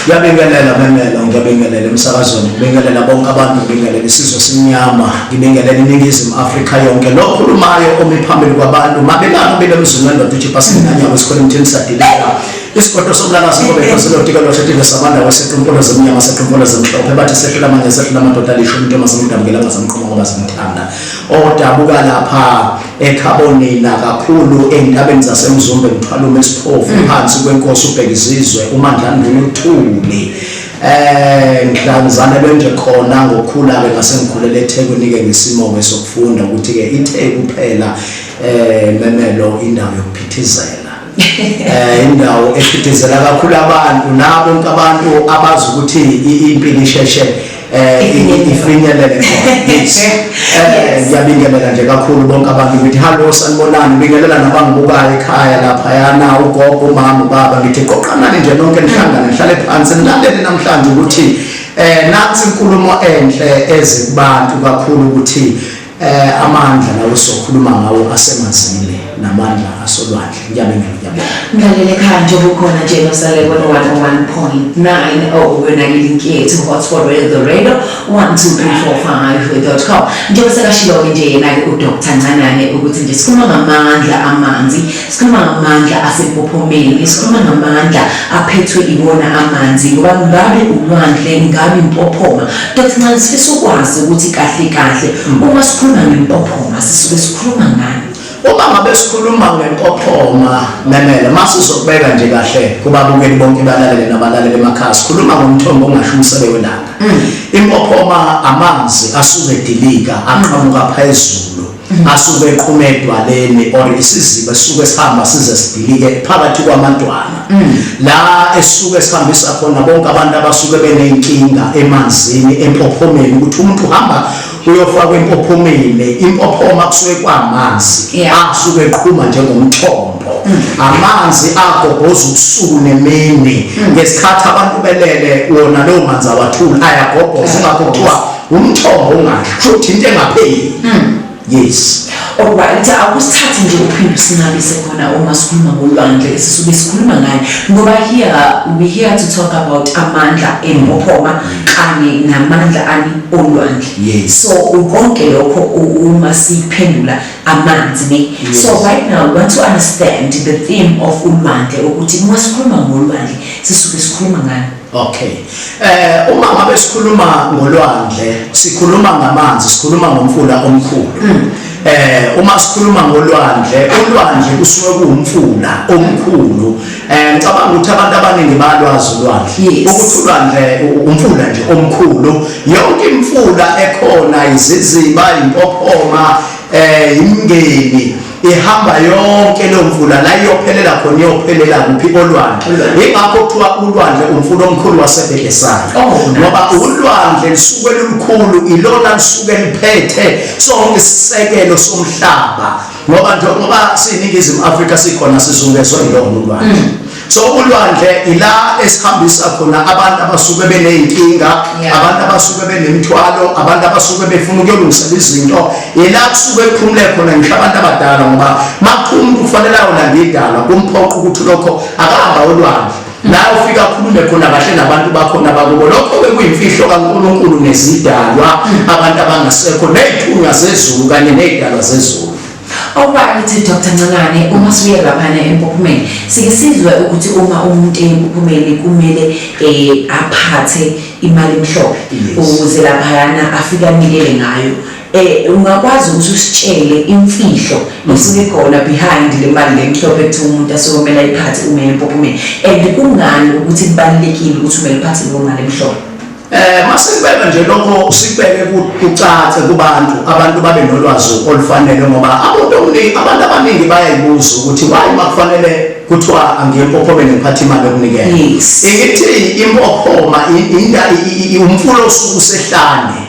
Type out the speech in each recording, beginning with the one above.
Ngiyabingelela memelo, ngiyabingelela emsakazweni, ngibingelela bonke abantu, ngibingelela isizwe simnyama, ngibingelela iNingizimu Afrika yonke. Lo khulumayo omi phambili kwabantu, mabelana ubile emzini wendoda uJipa singanyawo esikhona emthini sadilika. Isigodo somlalazi ngoba ikhoselo tiko loshe tiko samanda weseqimpolo zemnyama seqimpolo zemhlophe bathi sehlula amanye sehlula amadoda alishumi intombazane umdabukela ngazamqoma ngoba zimthanda. Odabuka lapha ekhabonina kakhulu ey'ntabeni zaseMzumbe Mthwalume esiphofu phansi kwenkosi uBhekizizwe uMandlanduna uThuli. Ngihlanzanelwe nje khona ngokukhula ke ngase ngikhulele eThekwini ke ngesimo ke sokufunda ukuthi ke iTheku phela memelo indawo yokuphithizela. Indawo ephithizela kakhulu abantu nabo bonke abantu abazi ukuthi impilo isheshe ifinyelele khona. Yes. Ngiyabingelela nje kakhulu bonke abantu, ngithi hallo, sanibonani, ngibingelela nabangibukayo ekhaya laphayana, ugogo, umama, ubaba, ngithi qoqanani nje nonke nihlangane nihlale phansi nilalele namhlanje ukuthi nansi inkulumo enhle ezikubantu kakhulu ukuthi amandla lawo sokhuluma ngawo asemanzini namandla asolwandle. Ngiyabingelela, ngiyabonga. Mlaleli ekhaya, njengoba ukhona nje nosalele 101.9 owena link yethu hotspot radio, the radio 12345.com. Njengoba sekashilo-ke nje yena-ke uDr Ncanane ukuthi nje sikhuluma ngamandla amanzi, sikhuluma ngamandla asempophomeni, sikhuluma ngamandla aphethwe iwona amanzi, ngoba ngabe ulwandle, ngabe impophoma. Dr Ncane, sifisa ukwazi ukuthi kahle kahle uma sikhuluma ngempophoma sisuke sikhuluma ngani? Uma ngabe sikhuluma ngempophoma memele, masizokubeka nje kahle kubabukeli bonke balalele nabalalele emakhaya, sikhuluma ngomthombo ongasho umsebe welanga. Impophoma amanzi asuke edilika aqhamuka phezulu, asuke eqhuma edwaleni or isiziba esuke sihamba size sidilike phakathi kwamadwala la esuke sihambisa khona bonke abantu abasuke beney'nkinga emanzini empophomeni, ukuthi umuntu uhamba uyofakwa empophomeni. Impophoma kusuke kwamanzi asuke eqhuma njengomthombo, amanzi agobhoza ubusuku nemini ngesikhathi abantu belele. Wona lowo manzi awathuli, ayagobhoza, ingakho kuthiwa umthombo ongasho, kusho ukuthi into engapheli. Yes. Alright, akusithathe nje uphinde usinabise khona uma sikhuluma ngolwandle sisuke sikhuluma ngani, ngoba here we here to talk about amandla empophoma kanye namandla ani olwandle. Yes. So konke lokho uma siphendula amanzi ne. Yes. So right now we want to understand the theme of ulwandle, ukuthi uma sikhuluma ngolwandle sisuke sikhuluma ngani? Okay. Uma ngabe sikhuluma ngolwandle, sikhuluma ngamanzi, sikhuluma ngomfula omkhulu. Uma sikhuluma ngolwandle, ulwandle kusuke kuwumfula omkhulu. Ngicabanga ukuthi abantu abaningi bayalwazi ulwandle. Yes. Ukuthi ulwandle umfula nje omkhulu. Yonke imfula ekhona, iziziba, impophoma, imngeni, ihamba yonke leyo mfula la iyophelela khona, iyophelela kuphi? Olwandle. Ingakho kuthiwa ulwandle umfula omkhulu waseBhedesana. Oh, nice. Ngoba ulwandle lisuke lukhulu, ilona lisuke liphethe sonke isisekelo somhlaba, ngoba njengoba siyiNingizimu Afrika sikhona sizungezwe yilona ulwandle. So ulwandle ila esihambisa khona abantu abasuke beney'nkinga, abantu abasuke benemithwalo, abantu abasuke befuna ukuyolungisela izinto, ila kusuke kuphumule khona ngisho abantu abadala, ngoba makuthiwa umuntu kufanele ayolanda idalwa, kumphoqa ukuthi lokho akahamba olwandle la ufika akhulume khona kahle nabantu bakhona bakubo. Lokho-ke kuyimfihlo kaNkulunkulu nezidalwa, abantu abangasekho ney'thunywa zezulu kanye ney'dalwa zezulu. Alright, Dr Ncalane, uma sibuye laphana empophomeni, sike sizwe ukuthi uma umuntu empophomeni kumele aphathe imali emhlophe ukuze laphayana afike anikele ngayo. Ungakwazi ukuthi usitshele imfihlo esuke khona behind le mali lemhlophe ekuthiwa umuntu asuke kumele ayiphathe uma empophomeni, and kungani ukuthi kubalulekile ukuthi kumele uphathe leyo mali emhlophe? Masikubeke nje lokho, sikubeke kucace kubantu, abantu babe nolwazi olufanele, ngoba abantu abaningi bayayibuza ukuthi why makufanele kuthiwa angiye empophomeni ngiphathe imali yokunikela. Ingithi impophoma umfula osuke usehlane.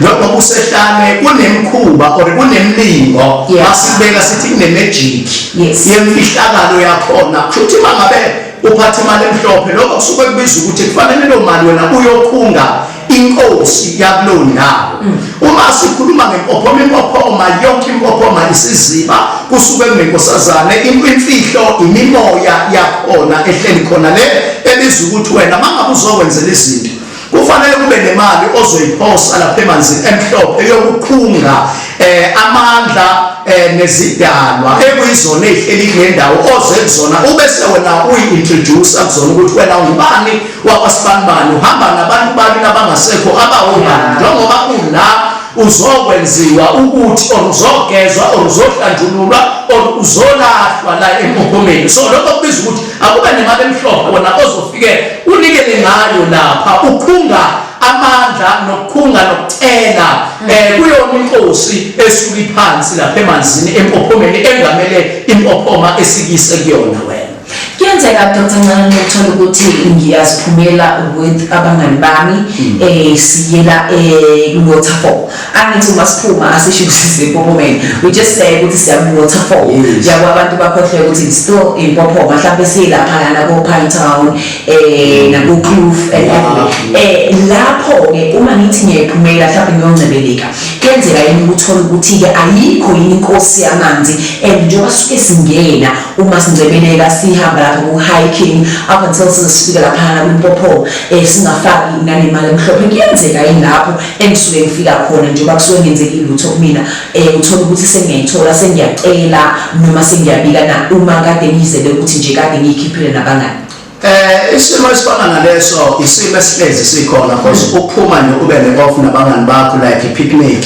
Njengoba usehlane kunemkhuba or kunemlingo, masibeka sithi kune-magic yemfihlakalo yakhona. Kusho ukuthi uma ngabe uphatha imali emhlophe, lokho kusuke kubiza ukuthi kufanele leyo mali wena uyokhunga. Inkosi yakulowo ndawo. Uma sikhuluma ngempophoma, impophoma yonke, impophoma isiziba kusuke kunenkosazane, imfihlo, imimoya yakhona ehleli khona le ebizwa ukuthi wena mangabe uzokwenzela izinto kufanele kube nemali ozoyiphosa lapha emanzini emhlophe yokukhunga amandla nezidalwa ekuyizona ezihleli kule ndawo oze kuzona, ubese wena uyi-introduce kuzona ukuthi wena ungubani, wakwasibanibani, uhamba nabantu bani abangasekho abawobani, njengoba ula uzokwenziwa ukuthi or uzogezwa or uzohlanjululwa or uzolahlwa la empophomeni. So lokho kubiza ukuthi akube nemali emhlophe wena ozofike unikele ngayo lapha, ukhunga amandla nokukhunga nokucela kuyona inkosi esuka iphansi lapha emanzini empophomeni engamele impophoma esikise kuyona wena. Kuyenzeka, Dr Ncane, uthola ukuthi ngiyaziphumela with abangani bami, siyela ku-waterfall. Angithi uma siphuma asisho ukuthi sisempophomeni, we just say ukuthi siya ku-waterfall. Yabo, abantu bakhohlwe ukuthi it's still impophoma. Mhlawumbe silaphayana ko-Pine Town nako-Kloof and everywhere. Lapho-ke uma ngithi ngiyayiphumela mhlawumbe ngiyoncebeleka, kuyenzeka yini ukuthola ukuthi-ke ayikho yini inkosi yamanzi? And njengoba suke singena uma sincebeleka, sihamba lapha ku-hiking up until size sifike laphana kwimpophoma, singafaki nanemali emhlophe, kuyenzeka yini lapho engisuke ngifika khona, njengoba kusuke ngenzekile lutho kumina, uthola ukuthi sengiyayithola, sengiyacela noma sengiyabika na uma kade ngiyizele ukuthi nje kade ngiyikhiphile nabangani? Isimo esifana naleso isimo esihlezi sikhona, because ukuphuma nje ube ne-off nabangani bakho like i-picnic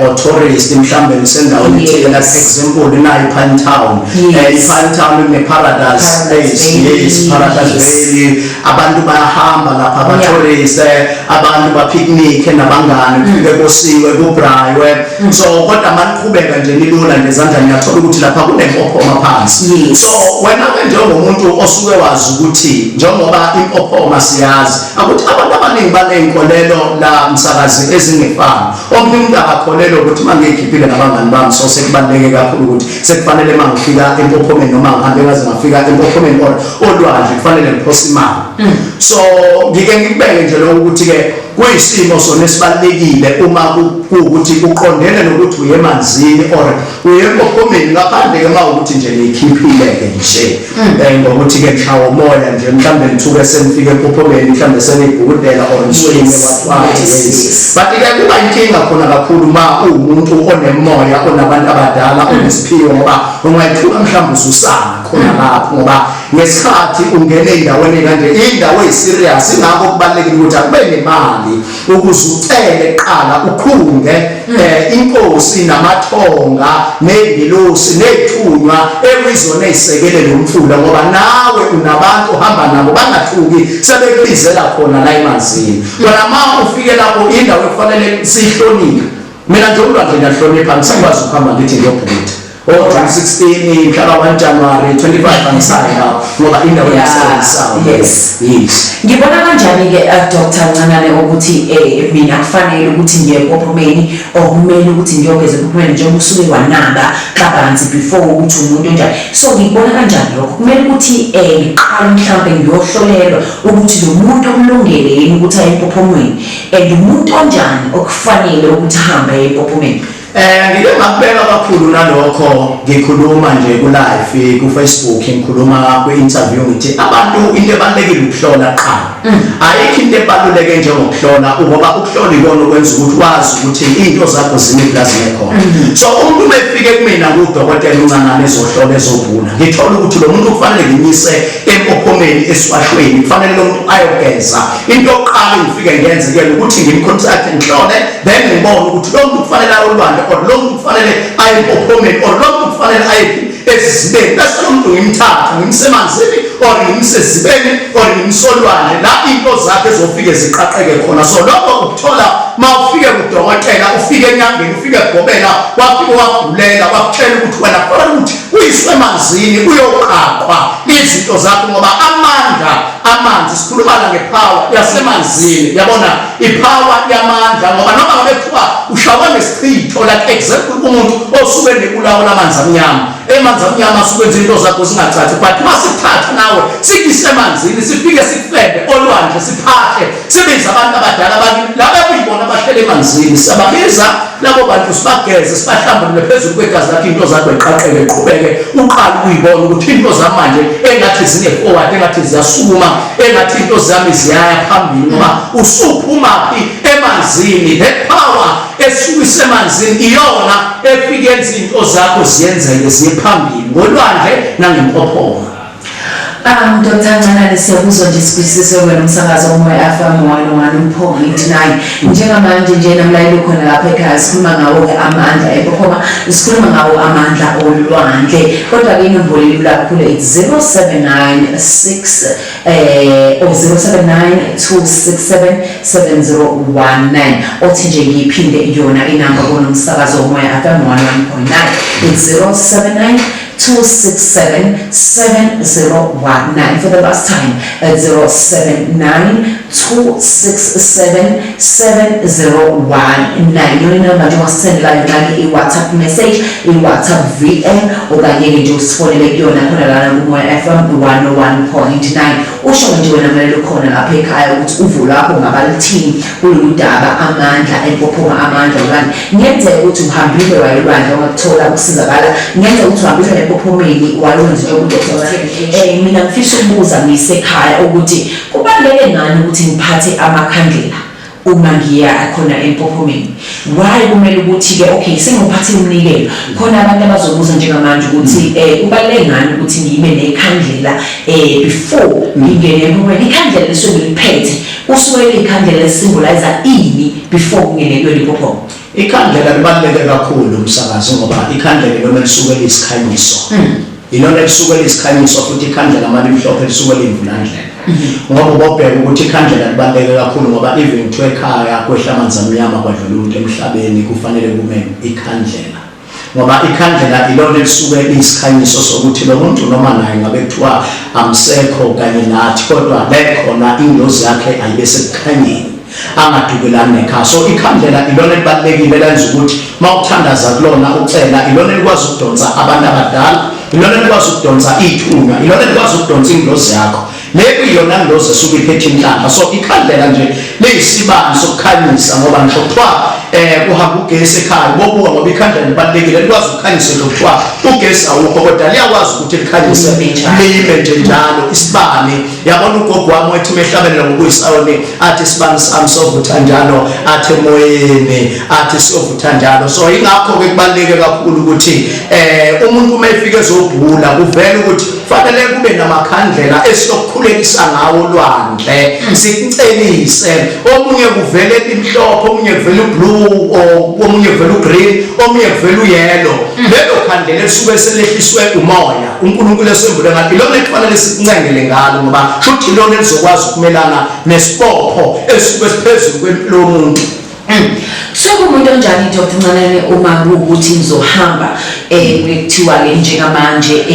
or tourist, mhlambe nisendaweni ethile, like example nayo i-Pine Town. I-Pine Town ine-Paradise Paradise Bay, yes. Bay. Paradise Bay, abantu bayahamba lapha, aba-tourist, abantu ba-picnic nabangani, kufike kosiwe, kubrayiwe. So kodwa maniqhubeka nje nilula nje ezandleni, uyathola ukuthi lapha kunempophoma phansi. So wena-ke njengomuntu osuke wazi ukuthi njengoba impophoma siyazi ukuthi abantu abaningi baney'nkolelo la msakazi ezingefani. Omunye umuntu akakholelwa ukuthi uma ngiyikhiphile nabangani bami, so sekubaluleke kakhulu ukuthi sekufanele uma ngifika empophomeni noma ngihambe ngaze ngafika empophomeni or olwandle kufanele ngiphose imali. So ngike ngikubeke nje lokho ukuthi-ke kuyisimo sona esibalulekile uma kuwukuthi kuqondene nokuthi uye emanzini or uye empophomeni, ngaphandle-ke uma ukuthi nje niyikhiphile-ke nje ngokuthi-ke nishawa umoya nje, mhlawumbe nithuke senifike empophomeni, mhlawumbe seniyibhukudela or niswime, what what. But-ke kuba inkinga khona kakhulu uma uwumuntu onemoya, onabantu abadala, onesiphiwo, ngoba ungayithuka mhlawumbe ususana khona lapho, ngoba ngesikhathi ungene ey'ndaweni kanje, iy'ndawo eyi-serious. Ingakho kubalulekile ukuthi akube nemali ukuze ucele kuqala, ukhunge inkosi namathonga ney'ngilosi ney'thunywa ekuyizona ey'sekele lo mfula, ngoba nawe unabantu ohamba nabo, bangathuki sebekubizela khona la emanzini. Kona ma ufike lapho, indawo ekufanele siyihloniphe. Mina nje ulwandle ngiyahlonipha, ngisakwazi ukuhamba ngithi ngiyobhukuda o-June 16, mhla ka-1 January 25, angisayi lapho ngoba indawo engisebenzisayo. Yes. Ngibona kanjani-ke, Dr Ncanane, ukuthi mina kufanele ukuthi ngiye empophomeni or kumele ukuthi ngiyogeza empophomeni, njengoba usuke wanaba kabanzi before ukuthi umuntu onjani? So ngikubona kanjani lokho? Kumele ukuthi ngiqale mhlawumbe ngiyohlolelwa ukuthi lo muntu okulungele yini ukuthi aye empophomeni, and umuntu onjani okufanele ukuthi ahambe aye empophomeni? Ngike ngakubeka kakhulu nalokho, ngikhuluma nje ku live ku Facebook, ngikhuluma kwi interview, ngithi abantu into ebalulekile ukuhlola qala. Ayikho into ebaluleke njengokuhlola, ngoba ukuhlola ikona okwenza ukuthi wazi ukuthi into zakho zimi la zime khona. So umuntu uma efike kumina kudokotela uNcanane ezohlola, ezobhula, ngithola ukuthi lo muntu kufanele ngimyise empophomeni, esiwashweni, kufanele lo muntu ayogeza. Into yokuqala engifike ngenze ke ukuthi ngimcontact, ngihlole, then ngibone ukuthi lo muntu kufanele aye olwandle or lo muntu kufanele aye empophomeni or lo muntu kufanele aye esizibeni. Bese lo muntu ngimthatha ngimse emanzini or ngimse esizibeni or ngimse olwandle la into zakhe zofike ziqaqeke khona. So lokho ukuthola ma ufike kudokotela, ufike enyangeni, ufike egobela, wafike wabhulela, wakutshela ukuthi wena kufanele ukuthi uyiswe emanzini uyoqaqwa izinto zakho, ngoba amandla amanzi, sikhuluma la ngepower yasemanzini, yabona, ipower yamandla, ngoba noma ngabe kuthiwa ushawa ngesichitho, like example umuntu osuke nebulawo lamanzi amnyama, emanzi amnyama asuke enza into zakho zingacaci, but uma sikuthatha nawe sikuyise emanzini, sifike sikufende olwandle, siphahle. Sibiza abantu abadala bakini laba kuyibona abahlele emanzini, siyababiza labo bantu, sibageze, sibahlambulule phezulu kwegazi lakho, into zakho iqaqeke, iqhubeke, uqale ukuyibona ukuthi into zamanje engathi zine-forward, engathi ziyasukuma, engathi into zami ziyaya phambili, ngoba usuphumaphi emanzini. That power esuke isemanzini iyona efike yenza into zakho ziyenzeke, ziye phambili ngolwandle nangempophoma. Dr. Ncanane, siyakuzwa nje, sibusiswe wena umsakazo woMoya FM 101.9. Njengamanje nje namlayeli khona lapha ekhaya, sikhuluma ngawo-ke amandla empophoma, sikhuluma ngawo amandla olwandle, kodwa-ke inombolo ilula kakhulu, it's 0796 or 079 267 7019. Othi nje ngiyiphinde yona inamba kona umsakazo woMoya FM 101.9, it's 079 267 7019. For the last time, at 079 267 7019. Yona inamba nje ungasendela yona-ke i-WhatsApp message, i-WhatsApp VM, okanye-ke nje usifonele kuyona khona lana kuMoya FM 101.9. Usho nje wena mlaleli ukhona lapha ekhaya ukuthi uvo lwakho ngaba lithini kulolu daba, amandla empophoma, amandla olwandle. Kungenzeka ukuthi uhambile wayolwandle ungakuthola ukusizakala, kungenzeka ukuthi uhambile empophomeni walwenza njengoba mina ngifisa ukubuza ngisekhaya ukuthi kubaluleke ngani ukuthi ngiphathe amakhandlela uma ngiya khona empophomeni. Why kumele ukuthi-ke, okay, sengiphathe umnikelo khona, abantu abazobuza njengamanje ukuthi kubaluleke ngani ukuthi ngibe nekhandlela before ngingene empophomeni? Ikhandlela lisuke ngiliphethe kusuke liyikhandlela elisymbolize ini before kungene kuyona impophoma? Ikhandlela libaluleke kakhulu, umsakazi, ngoba ikhandlela ilona lisuke liyisikhanyiso, ilona lisuke liyisikhanyiso, futhi ikhandlela malimhlophe lisuke liyimvulandlela, ngoba ubobheka ukuthi ikhandlela libaluleke kakhulu, ngoba even kuthiwa ekhaya kwehla amanzi amnyama, kwadlula umuntu emhlabeni, kufanele kume ikhandlela, ngoba ikhandlela ilona elisuke liyisikhanyiso sokuthi lo muntu noma naye ngabe kuthiwa amsekho kanye nathi, kodwa bekhona ingozi yakhe ayibe sekukhanyeni, angadukelani nekhaya. So ikhandlela ilona elibalulekile, lenza ukuthi uma uthandaza kulona ucela, ilona elikwazi ukudonsa abantu abadala, ilona elikwazi ukudonsa ithunywa, ilona elikwazi ukudonsa ingilozi yakho, le kuyiyona ngilozi esuke iphethe inhlanhla. So ikhandlela nje liyisibani sokukhanyisa, ngoba ngisho kuthiwa kuhamba ugesi ekhaya, bobuka, ngoba ikhandlela libalulekile, likwazi ukukhanyisa nje kuthiwa ugesi awukho, kodwa liyakwazi ukuthi likhanyise, lime nje njalo isibani. Yabona, ugogo wami wethi mehlabelela ngokuyisawoni, athi isibani sami sovutha njalo, athi emoyeni, athi siyovutha njalo. So ingakho-ke kubaluleke kakhulu ukuthi umuntu uma efika ezobhula, kuvele ukuthi fanele kube namakhandlela esiyokukhulekisa ngawo olwandle, sikucelise. Omunye kuvele limhlophe, omunye kuvele ublue, or omunye kuvele ugreen, omunye kuvele uyellow. Lelo khandlela elisuke selehliswe umoya uNkulunkulu esembule ngalo, ilona ekufanele sikuncengele ngalo, ngoba shuthi ilona elizokwazi ukumelana nesibopho esisuke siphezulu kwempilo yomuntu. Sekuwumuntu onjani, Dr Ncanane, uma kuwukuthi ngizohamba, kuthiwa-ke njengamanje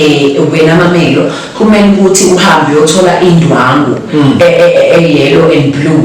wena Mamelo kumele ukuthi uhambe uyothola indwangu e-yellow and blue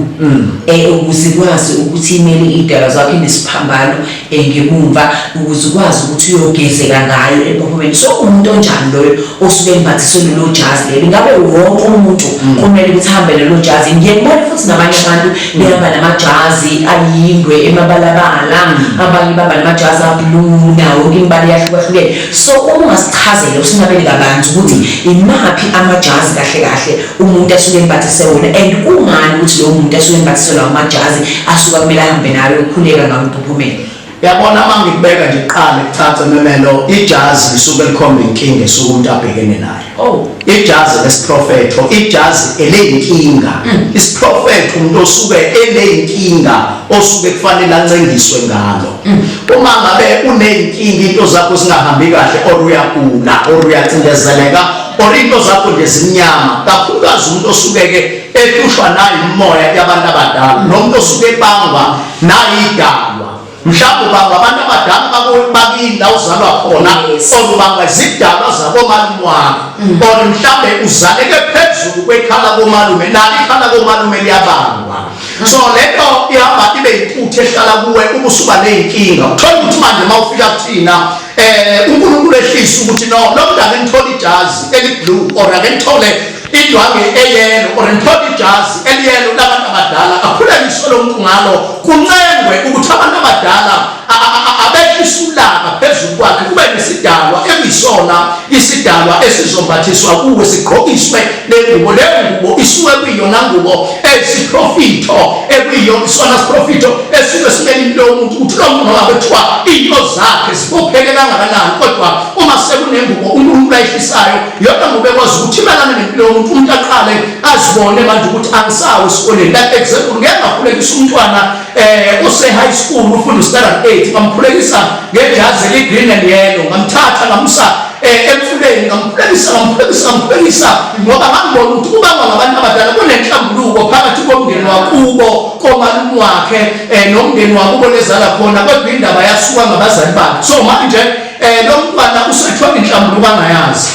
ukuze ikwazi ukuthi imele iy'dalwa zakho, inesiphambano ngemumva, ukuze ukwazi ukuthi uyogezeka ngayo empophomeni? So umuntu onjani loyo osuke embathiswe lelo jazi lelo? Ngabe wonke umuntu kumele ukuthi ahambe lelo jazi? Ngiye ngibone futhi nabanye abantu behamba namajazi ayingwe emabalabala, abanye bahamba namajazi ablue, nawo yonke imibala eyahlukahlukene. So uma ungasichazela, usinabele kabanzi ukuthi imaphi amajazi kahle kahle umuntu asuke embathise wona, and kungani ukuthi lowo muntu asuke embathise lawo majazi asuke kumele ahambe nayo ukukhuleka ngawo empophomeni? Yabona, uma ngikubeka nje kuqale kucace, Memelo, ijazi lisuke likhomba inkinga esuke umuntu abhekene nayo. Ijazi lesiprofetho, ijazi eleyinkinga, isiprofetho, umuntu osuke eneyinkinga osuke kufanele ancengiswe ngalo. Uma ngabe uneyinkinga, into zakho zingahambi kahle, or uyagula, or uyacindezeleka, or into zakho nje zimnyama, kakhulukazi umuntu osuke-ke ehlushwa nayo imimoya yabantu abadala, nomuntu osuke ebangwa nayidalwa, mhlawumbe ubangwa abantu abadala bakini la uzalwa khona, or ubangwa izidalwa zakomalume wakho, or mhlawumbe uzaleke phezulu kwekhala komalume, nalo ikhala komalume liyabangwa. So lento ihamba ibe intuthu ehlala kuwe, ubusuba ney'nkinga. Uthola ukuthi manje uma ufika kuthina, uNkulunkulu ehlisa ukuthi no, lo muntu ake nithole ijazi eliblue, or ake nithole indwangu eyellow, or nithole ijazi eliyellow labantu abadala. njalo kuncengwe ukuthi abantu abadala abehlisa ulaka phezulu kwakhe, kube nesidalwa ekuyisona isidalwa esizombathiswa kuwe, sigqokiswe le ngubo. Le ngubo isuke kuyiyona ngubo eyisiprofitho, ekuyiyona isona siprofitho esuke simele impilo yomuntu, ukuthi lo muntu noma kuthiwa into zakhe zibopheke kangakanani, kodwa uma sekunengubo uNkulunkulu ayihlisayo, iyona ngubo ekwazi ukuthi imelane nempilo yomuntu, umuntu aqale azibone manje ukuthi angisawo esikoleni. Like example, ngeke ngakhulekisa umntwana use high school, ufunda standard 8, ngamkhulekisa ngejazi eli green and yellow, ngamthatha ngamsa emfuleni, ngamkhulekisa, ngamkhulekisa, ngamkhulekisa, ngoba ngangibona ukuthi kubangwa ngabantu abadala, kunenhlambuluko phakathi komndeni wakubo komalume wakhe nomndeni wakubo lezala khona, kodwa indaba yasuka ngabazali bakhe. So manje lo mntwana usethola inhlambuluko angayazi.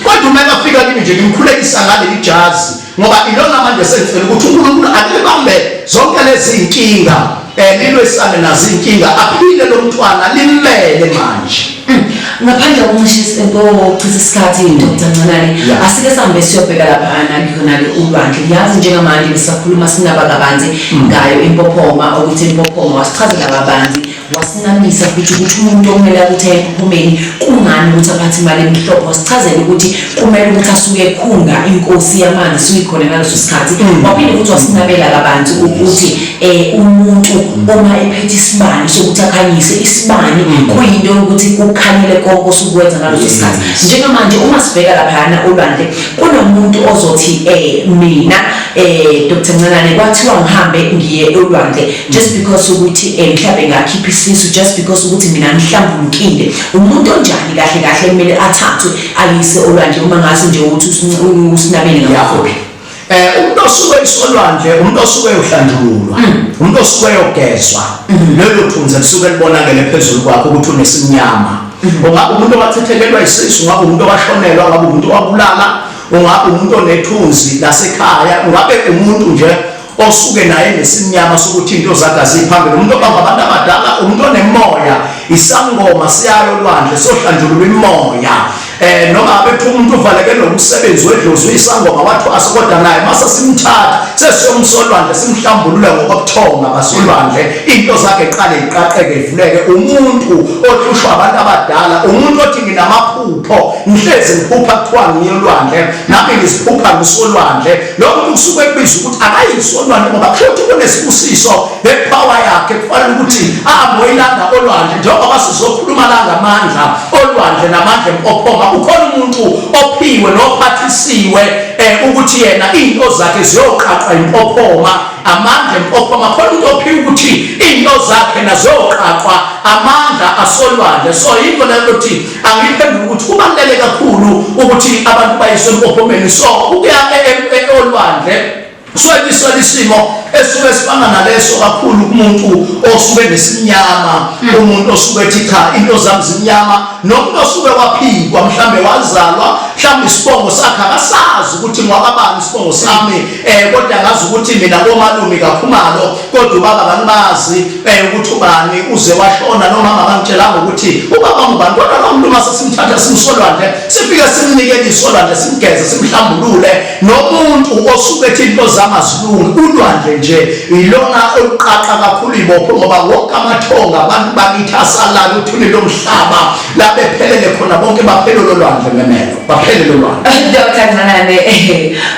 Kodwa uma efika kimi nje ngimkhulekisa ngaleli jazi, ngoba ilona manje sengicela ukuthi uNkulunkulu alibambe zonke lezi zinkinga, lilwisane nazo inkinga, aphile lo mntwana, limele manje. Ngaphandle kokuncishisa kokuchitha isikhathi, Dr Ncanane, asike sihambe siyobheka laphana khona-ke ulwandle. Ngiyazi njengamanje besakhuluma sinaba kabanzi ngayo impophoma, ukuthi impophoma wasichazela kabanzi, wasinamisa futhi ukuthi umuntu okumele ukuthi aye empophomeni kungani ukuthi aphathe imali emhlophe, wasichazela ukuthi kumele ukuthi asuke ekhunga inkosi yamanzi isuke ikhona ngaleso sikhathi. Waphinde futhi wasinabela kabanzi ukuthi umuntu uma ephethe isibani sokuthi akhanyise isibani, kuyinto yokuthi kukhanyele konke osukwenza ngaleso sikhathi. Njengamanje uma sibheka laphayana olwandle, kunomuntu ozothi mina Dr Ncanane kwathiwa ngihambe ngiye olwandle just because ukuthi mhlawumbe ngakhipha isisu, just because ukuthi mina ngihlambulukile. Umuntu onjani kahle kahle kumele athathwe ayise olwandle, uma ngase nje ukuthi usinabele ngamafuphi? Umuntu osuke isolwandle, umuntu osuke ehlanjululwa, umuntu osuke eyogezwa lelo thunzi elisuke libonakele phezulu kwakhe ukuthi unesimnyama. Ungabe umuntu owathethekelwa isisu, ungabe umuntu owashonelwa, ungabe umuntu owabulala, ungabe umuntu onethunzi lasekhaya, ungabe umuntu nje osuke naye nesimnyama sokuthi into zakhe aziphambili, umuntu obamba abantu abadala, umuntu onemoya, isangoma siyayo olwandle sohlanjululwa imoya. Noma ngabe kuthiwa umuntu uvaleke nomsebenzi wedlozi, uyisangoma, wathwasa, kodwa naye mase simthatha sesiyomsolwandle simhlambulula ngokobuthonga basolwandle, into zakhe iqale iqaqeke, ivuleke. Umuntu ohlushwa abantu abadala, umuntu othi nginamaphupho, ngihlezi ngiphupha kuthiwa ngiyolwandle, nami ngiziphupha ngisolwandle, lo muntu kusuke kubiza ukuthi akayisolwandle, ngoba kusho ukuthi kunesibusiso nepower yakhe kufanele ukuthi ahambe oyilanda olwandle. Njengoba sizokhuluma la ngamandla olwandle namandla empophoma, kukhona umuntu ophiwe nophathisiwe ukuthi yena into zakhe ziyoqaqwa impophoma, amandla empophoma. Khona umuntu ophiwe ukuthi into zakhe nazoqaqwa amandla asolwandle. So yinto leyo ukuthi angiyiphendula ukuthi kubaluleke kakhulu ukuthi abantu bayiswe empophomeni. So ukuya olwandle kusuke isimo esuke sifana naleso kakhulu kumuntu osuke nesimnyama, umuntu osuke ethi cha, into zami zimnyama, nomuntu osuke waphikwa, mhlambe wazalwa, mhlambe isibongo sakhe akasazi ukuthi ngwakabani isibongo sami, kodwa ngazi ukuthi mina komalume kaKhumalo, kodwa ubaba kangimazi ukuthi ubani, uze washona nomama bangitshelanga ukuthi ubaba ngubani. Kodwa lo muntu mase simthatha simsolwandle, sifike simnikele isolwandle, simgeze, simhlambulule. Nomuntu osuke ethi into zami azilungi, ulwandle nje ilona oluqaqa kakhulu ibopho, ngoba wonke amathonga abantu bakithi asalala uthuli lomhlaba la bephelele khona, bonke baphelele olwandle, memelo, baphelele olwandle. Dr Ncanane,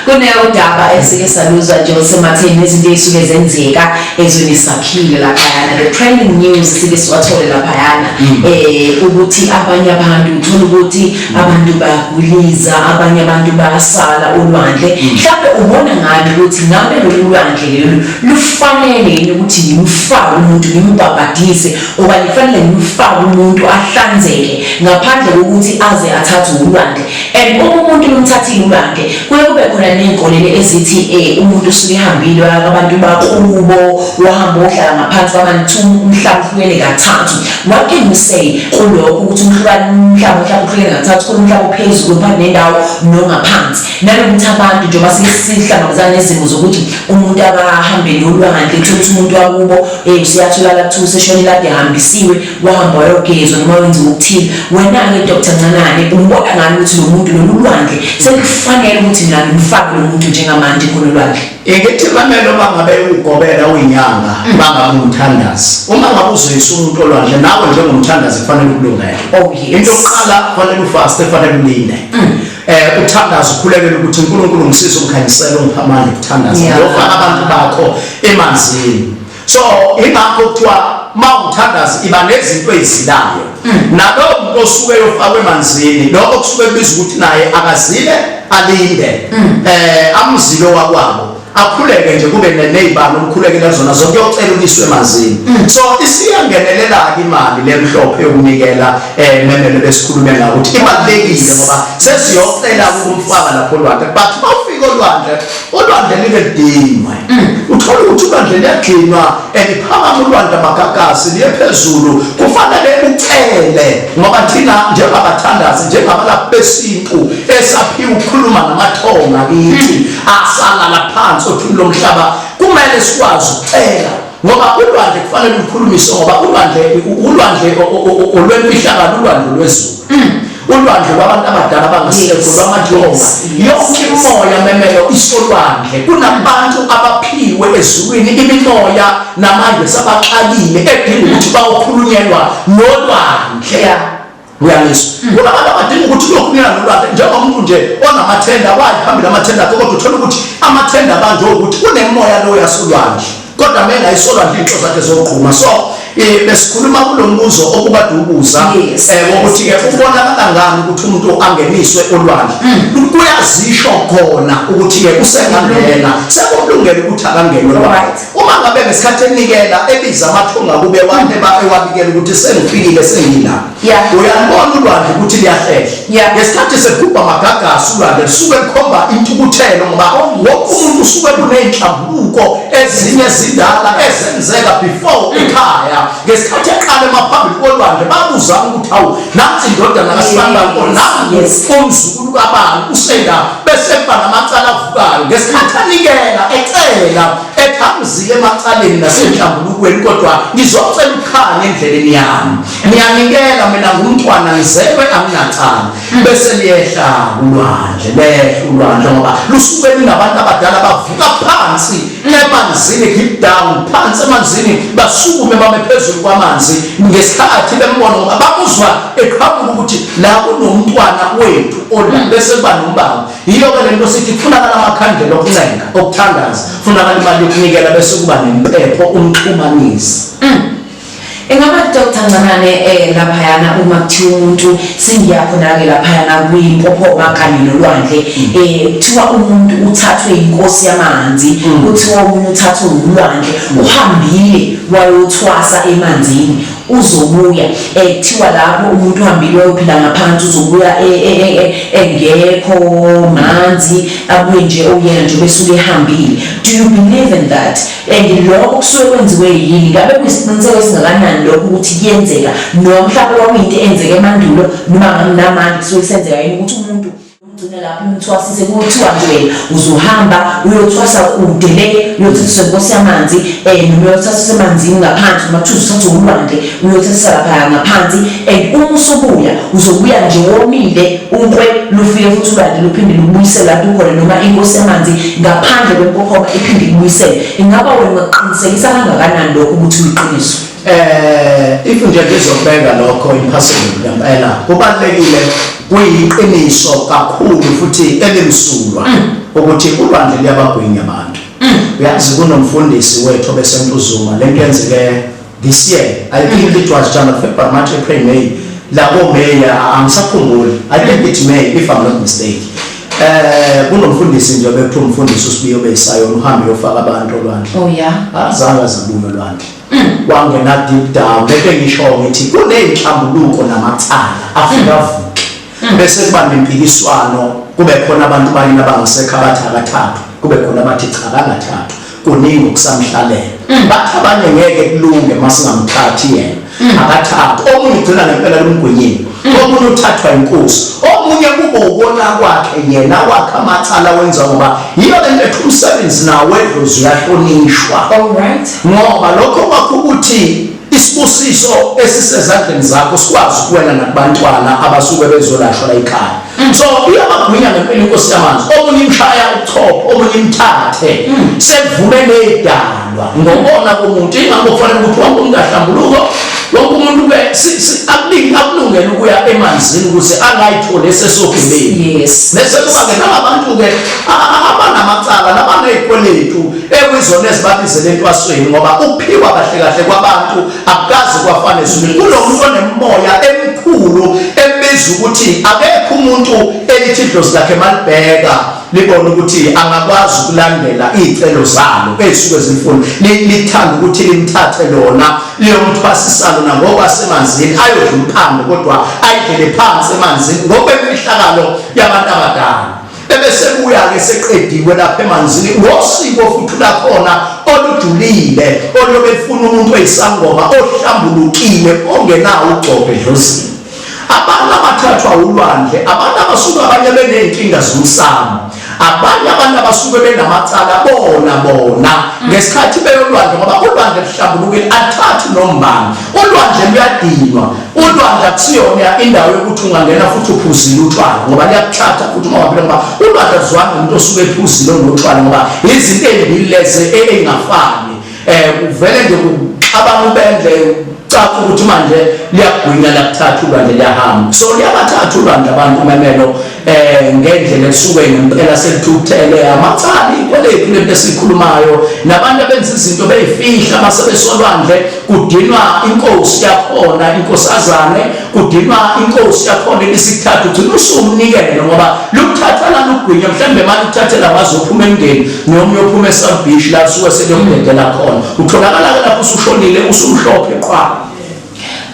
kunodaba esike saluzwa nje osematheni, izinto ey'suke zenzeka ezweni sakhile laphayana, the trending news sike siwathole laphayana, ukuthi abanye abantu uthola ukuthi abantu bayagwiliza, abanye abantu bayasala olwandle. Mhlawumbe ubona ngani ukuthi ngabe lolu lwandle lolu lufanele yini ukuthi ngimfake umuntu ngimbhabhadise, okanye kufanele ngimfake umuntu ahlanzeke ngaphandle kokuthi aze athathwe ulwandle? And uma umuntu lumthathile ulwandle, kuye kube khona ney'nkolelo ezithi umuntu usuke ehambile waya kwabantu bakubo, wahamba wohlala ngaphansi kwamanzi, umhlaba uhlukene kathathu. What can you say kulokho, ukuthi umhlaba uhlukene kathathu, khona umhlaba ophezulu phakathi nendawo nongaphansi, nanokuthi abantu njengoba sihlangabezana nezimo zokuthi umuntu Ahambe nolwandle, uthole ukuthi umuntu wakubo useyatholakala kuthiwa useshonile, kade ehambisiwe, wahamba wayogezwa noma wenziwa okuthile. Wena-ke Dr Ncanane, umbona ngani ukuthi lo muntu lolu lwandle sekufanele ukuthi mina ngimfake lo muntu njengamanje khona olwandle? Ngithi mamela, uma ngabe ugobela uyinyanga, uma ngabe umthandazi, uma ngabe uzwisa umuntu olwandle, nawe njengomthandazi kufanele ukulungele. Oh, yes. Into yokuqala kufanele ufaste, kufanele ulinde. Uthandaze, ukhulekele ukuthi uNkulunkulu ngisize, ungikhanyisele, ungiphe amandla ukuthandaza. Ngiyofaka abantu bakho emanzini. So ingakho kuthiwa uma uthandaza iba nezinto ezilayo. Nalowo muntu osuke eyofakwa emanzini, lokho kusuke kubiza ukuthi naye akazile, alinde. Amzilo wakwabo. Akhuleke nje, kube nezibani umkhulekela zona zonke, uyocela ukuyiswa emanzini. So isiyangenelela-ke imali lemhlophe yokunikela, memele besikhulume ngayo ukuthi ibalulekile, ngoba sesiyocela ukumfaka lapho olwandle. But uma ufika olwandle, olwandle like lidinwe, uthola ukuthi ulwandle liyagcinwa and phakama ulwandle, amagagasi liye phezulu. Kufanele ucele, ngoba thina njengabathandazi, njengabalaphi besintu esaphiwa ukukhuluma namathonga kithi asalala phansi othuli lomhlaba, kumele sikwazi ukucela, ngoba ulwandle kufanele ukhulumise, ngoba ulwandle olwemfihlakalo, ulwandle lwezulu, ulwandle lwabantu abadala abangasekho, lwamathonga. Yonke imoya, memelo, isolwandle. Kunabantu abaphiwe ezulwini imimoya namanje sabaxakile, edinga ukuthi bawukhulunyelwa nolwandle. Uyangizwa? Kunabantu abadinga ukuthi uyokhulunyelwa nolwandle, njengomuntu nje onamathenda, wayi phambili amathenda akhe, kodwa uthola ukuthi amathenda abanjwe ukuthi kunemoya lo yasolwandle, kodwa mengayisolwandle iy'nto zakhe zogquma. So besikhuluma kulo mbuzo okubade ubuza, wokuthi-ke kubonakala ngani ukuthi umuntu angeniswe olwandle. Kuyazisho khona ukuthi-ke usengangena, sekumlungele ukuthi akangene olwandle. Uma ngabe ngesikhathi enikela, ebiza amathonga kube ewabikela ukuthi sengifikile, sengila, uyalibona ulwandle ukuthi liyahlehla. Ngesikhathi segubha amagagasi, ulwandle lusuke lukhomba intukuthelo, ngoba wonke umuntu usuke kuney'nhlambuluko ezinye ezindala ezenzeka before ekhaya. Ngesikhathi eqala emaphambili kolwandle, babuzana ukuthi hawu, nansi indodana kaSibanibani, nangu umzukulu kabani usenda, bese kuba namacala avukayo. Ngesikhathi anikela, ecela, ethi angizile emacaleni nasenhlambulukweni, kodwa ngizocela ukukhanya endleleni yami, ngiyanikela mina ngumntwana, ngizelwe anginacala, bese liyehla ulwandle, lehla ulwandle, ngoba lusuke linabantu abadala bavuka phansi emanzini, deep down phansi emanzini, basukume bame phezulu kwamanzi ngesikhathi bembona, ngoba bakuzwa eqhamuka ukuthi la kunomntwana wethu ola, bese kuba nombango. Yiyo-ke le nto sithi kufunakala amakhandlela okuncenga, okuthandaza, kufunakala imali yokunikela, bese kuba nempepho umxhumanisi. Ingaba Dr Ncanane, laphayana uma kuthiwa umuntu sengiya khona-ke laphayana kwimpophoma kanye nolwandle, kuthiwa umuntu uthathwe inkosi yamanzi, kuthiwa omunye uthathwe ulwandle, uhambile wayothwasa emanzini, uzobuya, kuthiwa lapho umuntu uhambile wayophila ngaphansi, uzobuya engekho manzi, abuye nje oyena nje besuke ehambile. Do you believe in that? And lokho kusuke kwenziwe yini? Ngabe kuyisiqiniseko esingakanani lokho ukuthi kuyenzeka, noma mhlawumbe kwakuyinto eyenzeka emandulo, noma namanje kusuke kusenzeka yini ukuthi umuntu ugcine lapho umthwasise, kuthiwa nje wena uzohamba uyothwasa kude le, uyothathiswa inkosi yamanzi, noma uyothathiswa emanzini ngaphansi, noma kuthiwa uzothathwa ulwandle uyothathisa lapha ngaphansi, and uma usubuya uzobuya nje womile unkwe, lufike futhi ulwandle luphinde lubuyisele lapho ukhona, noma inkosi yamanzi ngaphandle kwempophoma iphinde ikubuyisele? Ingaba wena ungakuqinisekisa kangakanani lokho ukuthi uyiqiniso? If nje ngizobeka lokho impossible ngempela, kubalekile, kuyiqiniso kakhulu futhi elimsulwa ukuthi ulwandle liyabagwinya abantu. Uyazi, kunomfundisi wethu obeseNtuzuma, lento yenzeke this year, I think it was January, February, March, April, May, labo May, angisakhumbuli, I think it's May if I'm not mistaken. Kunomfundisi nje bekuthiwa umfundisi uSibiyo beyisayona, uhambe uyofaka abantu olwandle. Oh yeah. Azange azabuye olwandle, wangena deep down. Lento engisho ngithi kuney'nhlambuluko namacala afika avuke, bese kuba nempikiswano, kube khona abantu balini abangasekho abathi akathathwe, kube khona abathi cha, kangathathwa, kuningi okusamhlalela, bathi abanye ngeke kulunge masingamthathi yena, akathathwe. Omunye ugcina ngempela lumgwinyile. Omunye uthathwa inkosi, omunye kuba ukona kwakhe yena wakhe amacala wenza, ngoba yiyo lento ethi umsebenzi nawo wedlozi uyahlonishwa. All right. Ngoba lokho kwakho ukuthi isibusiso esisezandleni zakho sikwazi ukuwela nakubantwana abasuke bezolashwa la ekhaya. So iyabagwinya ngempela inkosi yamanzi, omunye imshaya ubuchopho, omunye imthathe, sekuvume nedalwa ngokona komuntu. Ingakho kufanele ukuthi wonke umuntu ahlambuluko, wonke umuntu ke akulungele ukuya emanzini ukuze angayitholi esesogibeni. Bese kuba-ke nangabantu-ke abanamacala nabaney'kweletu ekuyizona ezibabizele entwasweni, ngoba ukuphiwa kahle kahle kwabantu akukaze kwafana ezulwini. Kunomuntu onemimoya emikhulu embiza ukuthi akekho umuntu elithi idlozi lakhe malibheka libona ukuthi angakwazi ukulandela iy'celo zalo ey'suke zifuna, lithanda ukuthi limthathe lona liyomthwasisa lona ngokwasemanzini, ayodla umphando kodwa ayidlele phansi emanzini ngokwemfihlakalo yabantu abadala. Ebesebuya-ke seqediwe lapha emanzini ngosiko futhi lakhona olujulile oluyobe lufuna umuntu oyisangoma ohlambulukile ongenawo ugcobho edlozini. Abantu abathathwa ulwandle, abantu abasuke abanye beney'nkinga zomsamo, abanye abantu abasuke benamacala bona bona ngesikhathi beyolwandle, ngoba ulwandle luhlambulukile, athathi nombani. Ulwandle luyadinwa, ulwandle akusiyona indawo yokuthi ungangena futhi uphuzile utshwala, ngoba liyakuthatha futhi uma wabile, ngoba ulwandle aluzwani nomuntu osuke ephuzile onotshwala, ngoba izinto ey'mbili lezi ey'ngafani. Uvele nje kuxabana ubendle, caca ukuthi manje liyagwinya, liyakuthatha ulwandle, liyahamba. So liyabathatha ulwandle abantu memelo ngendlela esuke ngempela selithukuthele, amacala, ikweletu lento esikhulumayo, nabantu abenza izinto beyifihla masebesolwandle, kudinwa inkosi yakhona, inkosazane, kudinwa inkosi yakhona ebisikuthatha, ugcina usumnikele ngoba lukuthatha lana ugwinya, mhlawumbe manje ukuthathela wazophuma emndeni noma uyophuma eSouth Beach la suke seliyomdedela khona, utholakala-ke lapho usushonile usumhlophe qwa.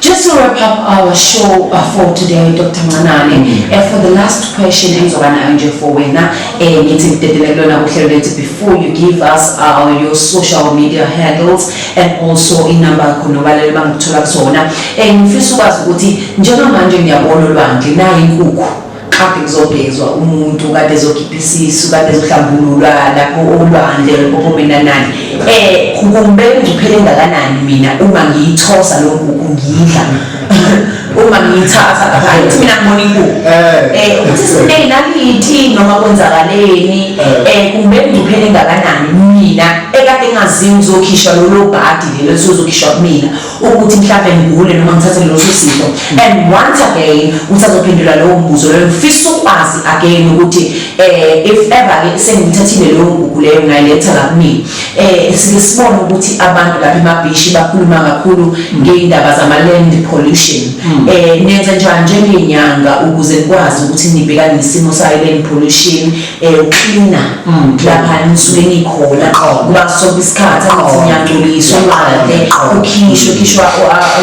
Just to wrap up our show for today, Dr. Ncanane, for the last question engizoba nayo nje for wena, ngithi ngidedele kulona uhlelo lethu before you give us your social media handles and also inamba yakho nobaleli bangikuthola kuzona. Ngifisa ukwazi ukuthi njengamanje ngiyabona olwandle nayo inkukhu kade kuzogezwa umuntu, kade ezokhipha isisu, kade ezohlambululwa lapho olwandle empophomeni nani, kumbe engcuphele engakanani mina uma ngiyithosa lo nkukhu ngiyidla, uma ngiyithatha lapha, ngithi mina ngibona inkukhu, ukuthi siney'nalithi noma kwenzakaleni, kumbe engcuphele engakanani mina ekade ngingaziwa ukuzokhishwa lolo bhadi lelo esuzokhishwa kumina, ukuthi mhlawumbe ngigule noma ngithathe leso sifo? And once again usazophendula lowo mbuzo loyo, ngifisa ukwazi again ukuthi if ever ke sengithathile leyo nkukhu leyo ngayiletha la kumina, sike sibone ukuthi abantu lapha emabhishi bakhuluma kakhulu ngey'ndaba zama-land pollution. Nenza njani njengey'nyanga ukuze nikwazi ukuthi nibhekane nesimo sayo land pollution, uklina lapha nisuke nikhona, kuba sonke isikhathi angithi niyangcoliswa ulwandle, kukhishwe khishwa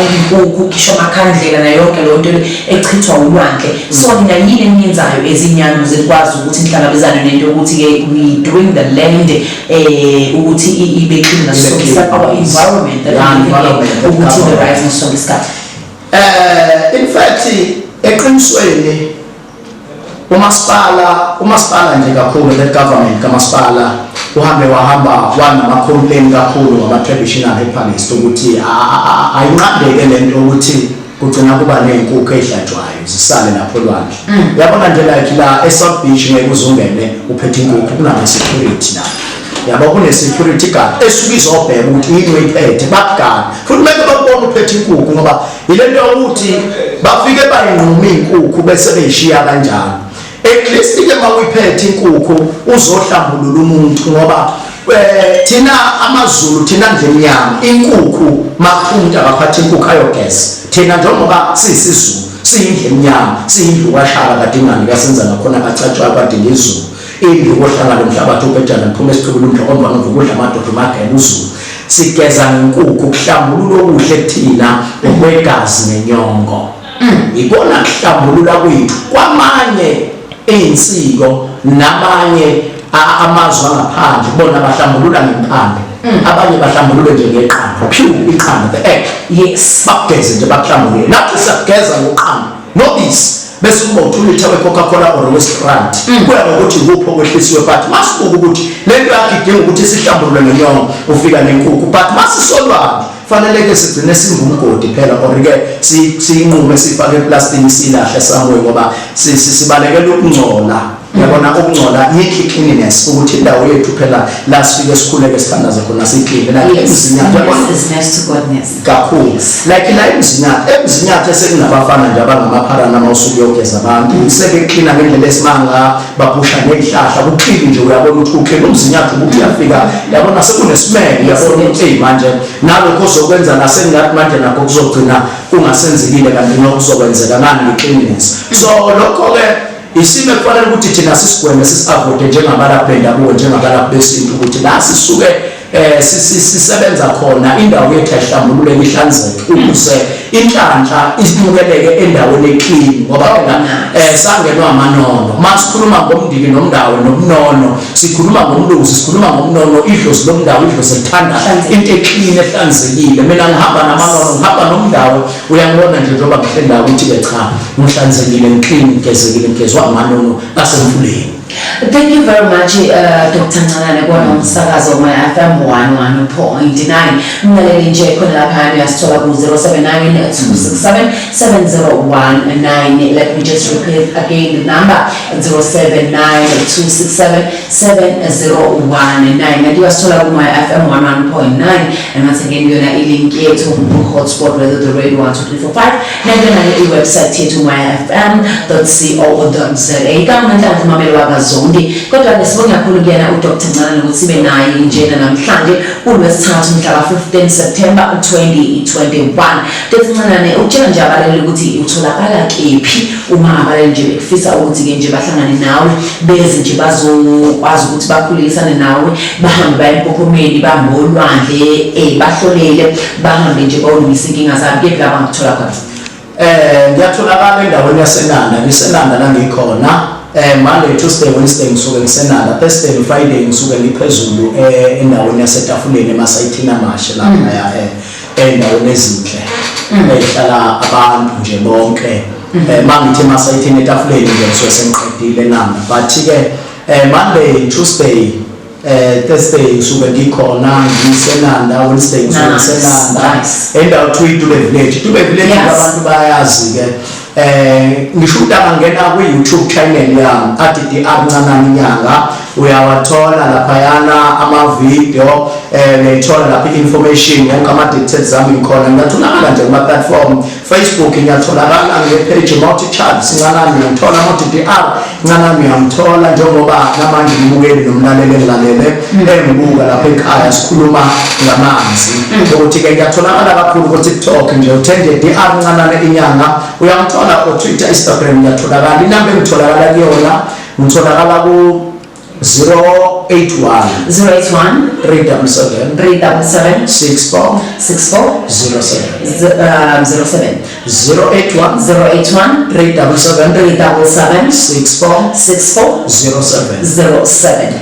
inkukhu, kukhishwa amakhandlela nayo yonke leyo nto echithwa ulwandle? So nina yini eniyenzayo ezinyanga ukuze nikwazi ukuthi nihlangabezane nento yokuthi-ke we doing the land ukuthi ibe clean ngaso sonke isikhathi, our environment that we live in, ukuthi ibe right ngaso sonke isikhathi? In fact, eqinisweni umasipala nje kakhulu, the government kamasipala uhambe wahamba wanama complain kakhulu ngama traditional herbalist ukuthi ayinqandeke lento ukuthi kugcina kuba nezinkukhu ezihlatshwayo zisale lapho olwandle. Uyabona nje like la eSouth Beach ngeke uzungene uphethe inkukhu, kunama security la, yabo, kune security guard esuke izobheka ukuthi yini oyiphethe, bakugada futhi meke bakubona uphethe inkukhu, ngoba ile nto yokuthi bafike bayinquma inkukhu bese beyishiya kanjalo. At least ke mawuyiphethe inkukhu uzohlambulula umuntu, ngoba thina amaZulu, thina nje emnyama, inkukhu maphunta akaphatha inkukhu ayogeza. Thina njengoba siyisiZulu, siyindlu emnyama, siyindlu kwaShaka kadingane kasenza ngakhona kacatshwayo kwadinga izulu, indlu kohlanga lomhlabathi ubhejana liphuma esichibini umdlokombane uvukudla amadoda umagela uZulu, sigeza ngenkukhu kuhlambulula okuhle kuthina okwegazi nenyongo, ikona kuhlambulula kwethu. Kwamanye iy'nsiko namanye amazwe angaphandle bona bahlambulula ngempande, abanye bahlambulule nje ngeqanda, pure iqanda, the egg. Bakugeze nje bakuhlambulule. Nathi siyakugeza ngoqanda. Nobisi bese kuba u-2 litre we-Coca-Cola or we-Sprite. Kuya ngokuthi ikuphi okwehlisiwe, but masibuka ukuthi le nto yakho idinga ukuthi sihlambulule ngenyongo, ufika nenkukhu, but masisolwandle fanele-ke sigcine singumgodi phela, or-ke siyinqume, siyifake eplastiki, siyilahle somewhere, ngoba sibalekela ukungcola. Yabona, ukungcola yikho i-cleanliness, ukuthi indawo yethu phela la sifike sikhuleke, sithandaze khona, siyi-clean, like eMzinyathi, yabona. This is next to godness. Kakhulu, like la eMzinyathi, eMzinyathi sekunabafana nje abangamapharana. Uma usuke uyogeza abantu, sebeklina ngendlela esimanga, baphusha ney'hlahla, ku-clean nje. Uyabona ukuthi ku-clean uMzinyathi, ukuthi uyafika, yabona, sekunesimele, uyabona ukuthi eyi, manje nalokho ozokwenza nasengathi manje nakho kuzogcina kungasenzekile, kanti nokuzokwenzeka ngani nge-cleanliness. So lokho-ke isimo ekufanele ukuthi thina sisigweme, sisi-avoide njengabalaphi bendabuko, njengabalaphi besintu, ukuthi la sisuke sisebenza khona, indawo yethu ayihlambululeke, ihlanzeke, ukuze inhlanhla isimukeleke endaweni e-clean, ngoba phela sangenwa amanono. Masikhuluma ngomndiki nomndawo nobunono, sikhuluma ngomluzi, sikhuluma ngomnono, idlozi lomndawo, idlozi elithanda into e-clean, ehlanzekile. Mina ngihamba namanono, ngihamba nomndawo. Uyangibona nje njengoba ngihle ukuthi-ke cha, ngihlanzekile, ngi-clean, ngigezekile, ngigezwa amanono asemfuleni. Thank you very much, Dr. Ncanane, kona umsakazo My FM 11.9. Mlaleli nje khona lapha uyasithola ku 079 267 7019. Let me just repeat again the number, 079 267 7019. And uyasithola ku My FM 11.9, and once again yona i-link yethu ku hotspot whether the radio 1 2 3 4 5, nakuyona i-website yethu myfm.co.za. Igama Nhlanhla Mamelo wakaZondi. Kodwa nesibonge kakhulu kuyena uDr Ncanane ukuthi sibe naye njena namhlanje uLwesithathu mhla ka-15 September 2021. Dr Ncanane, ukutshela nje abalaleli ukuthi utholakala kephi uma abalaleli nje bekufisa ukuthi-ke nje bahlangane nawe, beze nje bazokwazi ukuthi bakhulelisane nawe, bahambe baye empophomeni, bambolwandle, bahlolele, bahambe nje bayolungisa inkinga zabo, kephi la bangakuthola khona? Ngiyatholakala endaweni yaseNanda, ngiseNanda la ngikhona. Monday, Tuesday, Wednesday ngisuke ngiseNanda, Thursday and Friday ngisuke ngiphezulu endaweni yaseTafuleni, emasayithini amashe lapha ya endaweni ezinhle ehlala abantu nje bonke. Mangithi emasayithini eTafuleni nje, ngisuke sengiqedile eNanda. But ke Monday, Tuesday, Thursday ngisuke ngikhona ngiseNanda, Wednesday ngisuke ngiseNanda. Endawo kuthiwa iDube Village. Dube Village, abantu bayazi ke. Ngisho ukuthi angangena ku YouTube channel yami, athi DR Ncanane Inyanga, uyawathola laphayana ama video, uyayithola lapha information yonke, ama details ami ngikhona. Ngiyatholakala nje kuma platform, Facebook ngiyatholakala nge-page Multi Charles Ncanane, uyangithola Multi DR Ncanane, uyangithola. Njengoba namanje ngibukeli nomlaleli engilalele, engibuka lapha ekhaya, sikhuluma ngamanzi, ukuthi-ke ngiyatholakala kakhulu ku-TikTok nje, uthe nje DR Ncanane Inyanga, uyangithola. O-Twitter, Instagram ngiyatholakala. Inamba engitholakala kuyona, ngitholakala ku 081 081 377 377 64 64 07. 07. 081 081 377 377 64 64 07. 07.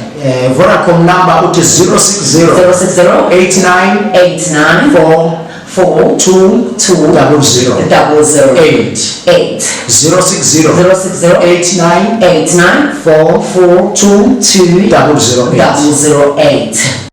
Vodacom number uthi 060 060 89 89 4 4 2 2 00 00 8. 8. 060 060 89 89 4 4 2 2 0 0 8. 008.